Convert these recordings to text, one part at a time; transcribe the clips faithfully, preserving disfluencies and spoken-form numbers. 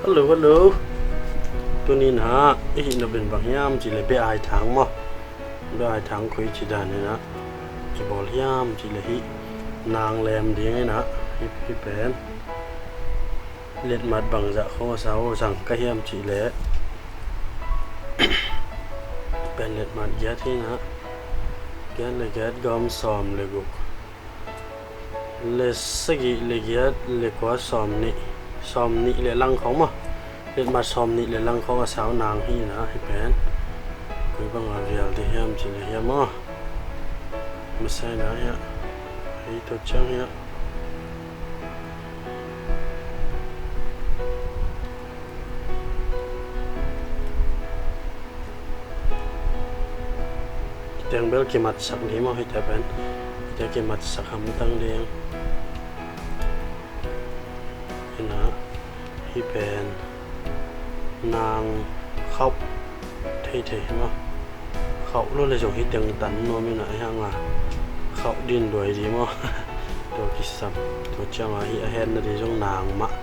Hello, hello. Tuni-in ah i hih nop in bang hiam cih leh bia-ai thang maw. Bia-ai thang khui cih dan in ah i bawl hiam cih leh hih nang lem ding in ah hih, hih pen letmat bangzah khawng a sa uh zang ka hiam cih leh pen letmat giat hi in ah, giat le giat gawm sawm le guk le sagih le giat le kua sawm nih, sawm nih le lang khawng maw. Letmat sawm nih le lang khawng a sa uh nang hi in ah hih pen koi bang a vial ding hiam cih leh hiam maw. Masa in ah hiah, hih tua ciang hiah. Hih teng bel kimatsak ding maw, hih teng pen. Hih teng kimatsak hamtang ding. Hi in ah, hih pen nang khauh theithei maw. Khauh lo le zong hih teng tan nuam in ah, hih hang a khauh ding duai ding maw. Tua kisam, tua ciang a hih a hen nading zong nang mah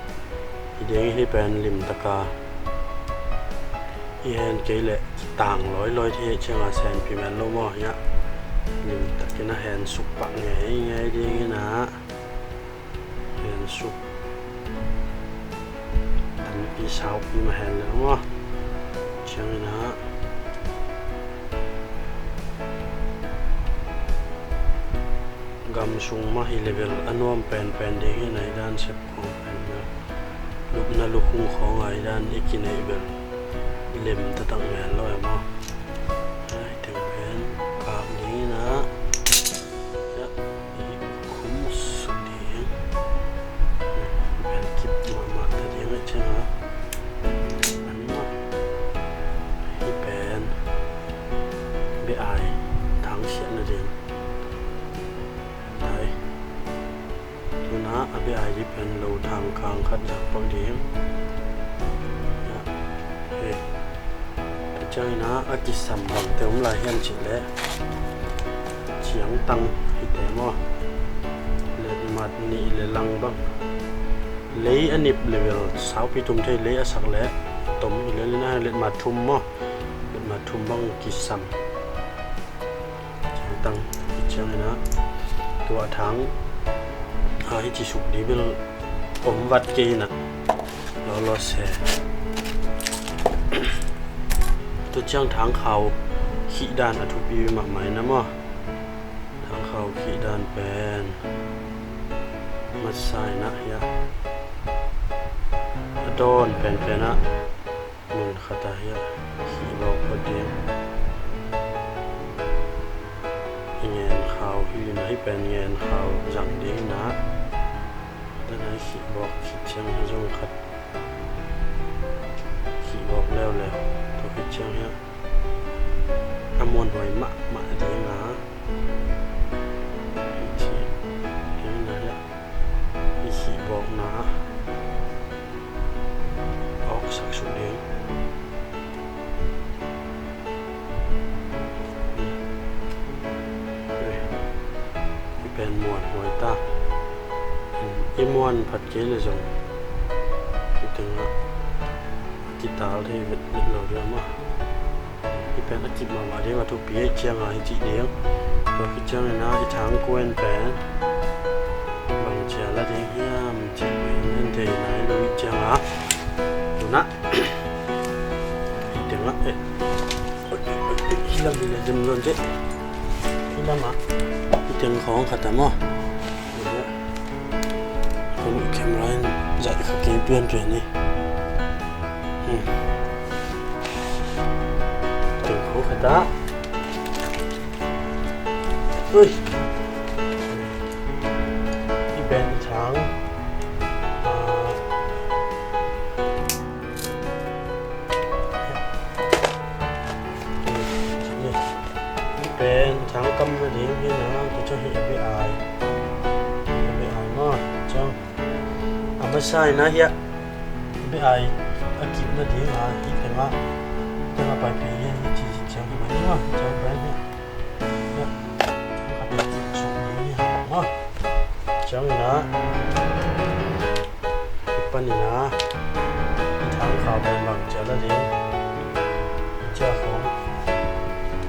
hi ding. Hih pen limtak a i hen kei leh kitang lawilawih thei ciang a senpi men lo maw. Hiah limtak in a hen suk pah ngeingei ding in ah, hen suk tampi saupi mah hen leh maw. Ciang in ah gam sung mah hi leh bel a nuam penpen ding hi in ah, i dan sep khawng pen bel, lupna lukhung khawng a i dan i kineih bel lem taktak men lo e maw. Hih teng pen kap ding in ah, hiah i khum suk ding. Pen kip mahmah ta ding ahih ciang a, an mah, hih pen bia-ai thang siah nading. Ai, tu-in ah a bia-ai ding pen lo thang khang khat zak pak ding. Hei, tua ciang in ah a kisam bangte om lai hiam cih leh ciangtang hih teng maw. Letmat nih le lang bang, lei a nip le bel saupi tum thei, lei a sak leh tom hi lel in ah, letmat thum maw. Letmat thum bang kisam. Ciangtang, ciang in ah tua thang, a, hih ci suk ding bel om vat kei in ah, lawlaw se. Tua ciang thang khau khih dan a thupi mahmah in ah maw. Thang khau khih dan pen masa in ah hiah a dawn penpen ah mun khat ah hiah khih bawk phot ding. I ngen khau hi in ah, hih pen ngen khau zang ding in ah, dan a i khih bawk khit ciang hi zong khat khih bawk leuleu. Tua khit ciang hiah a muanhuai mahmah ding a, hih ci ding in ah hiah i khih bawkna awksak suk ding. Hih pen muanhuai ta. I muan phat kei leh zong hih teng ah kital thei vetvet lo ding a maw. Hih pen a kip mahmah ding a, thupi ahih ciang a hih ci ding. Tua khit ciang in ah i thang kuen pen bang ci a la ding hiam cih pen en thei nai lo ahih ciang a, tu-in ah hih teng ah, eh, hih lam hi leh dem zawn teh. Hih lam ah hih teng khawng khat a maw. Ka nuh camera in zaih kha kei pianpian hi. Hmm. Teng khawng khat ah. Ui. Hih pen i thang. Ah. Hih pen thang kam nading hi in ah, tua ciang hih a bia-ai. A bia-ai maw, ciang. A masa in ah hiah bia-ai a kip nading a, hih teng ah, teng ah paipih hiah, hih ci ciang hi mah ni maw, ciang pen hiah. Hiah, a bia-ai kip suk ding hi maw. Ciang in ah, hih pan in ah, hih Khau pen bang ci a la ding, ci a khong,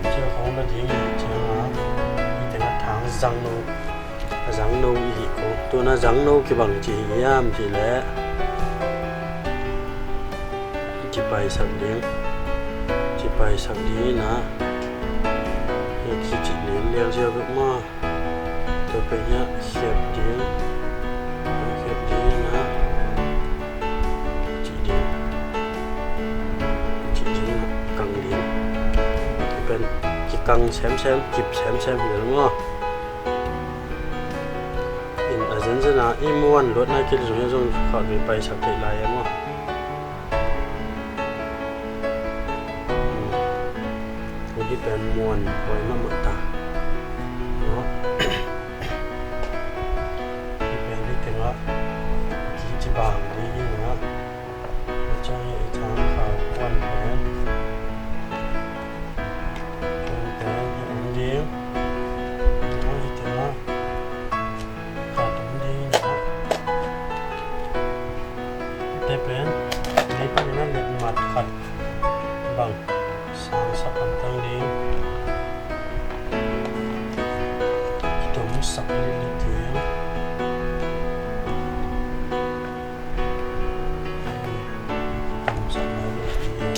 ci a khong la ding hi ciang a, hi teng a thang zangno, a zangno i hi khong. Tun a zangno kibang ci hi hiam cih leh, ci paisak ding, ci paisak ding in a, hi ci ci lianlian zia bek maw. Tua pen hiah khep ding, khep ding in a, ci ding, ci ding in a, kang ding. Tua pen kikang semsem, kip semsem hi lo maw. In a zenzen a i muan luatna kil zong hiah zong khatvei paisak theih lai e maw. Tua hi pen muan huai mahmah ta. Hi pen hi tengah kici bang ding hi na. Hi ciang hi i thang khau kuan pen, kuan pen hi om ding. Hi tengah khat om ding hi na. Te pen, nei panin a letmat khat bang sangsak hamtang ding. Kitomsak lilih ding. Kitomsak lilih ding.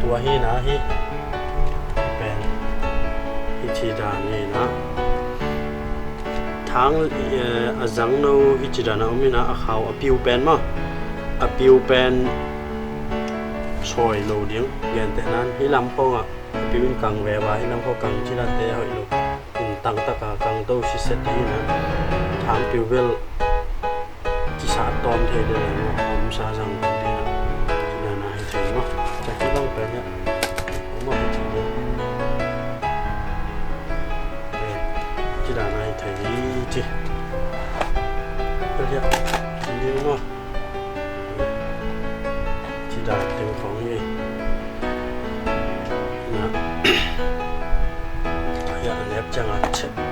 Tua hi na hi pen hi ci dan hi na. Thang, eh, a zangno hi ci dan a om hi na, a khau a piu pen maw. A piu pen sawi lo ding, gentehna in hi lam khawng ah a piu in kang veva, hi lam khawng kang ci dan te hoih lo. In tangtak a kang to siset ding hi na. Thang piu bel kisa tawm thei ding a, om sa zang ding a, ci dan a hi thei maw. Caki bang pen hiah om a hi ci ding. Eh, ci dan a hi thei hi ci. Tua hiah ci ding maw. Ci dan teng khong hi. Na. Hiah a nep ciang a chet.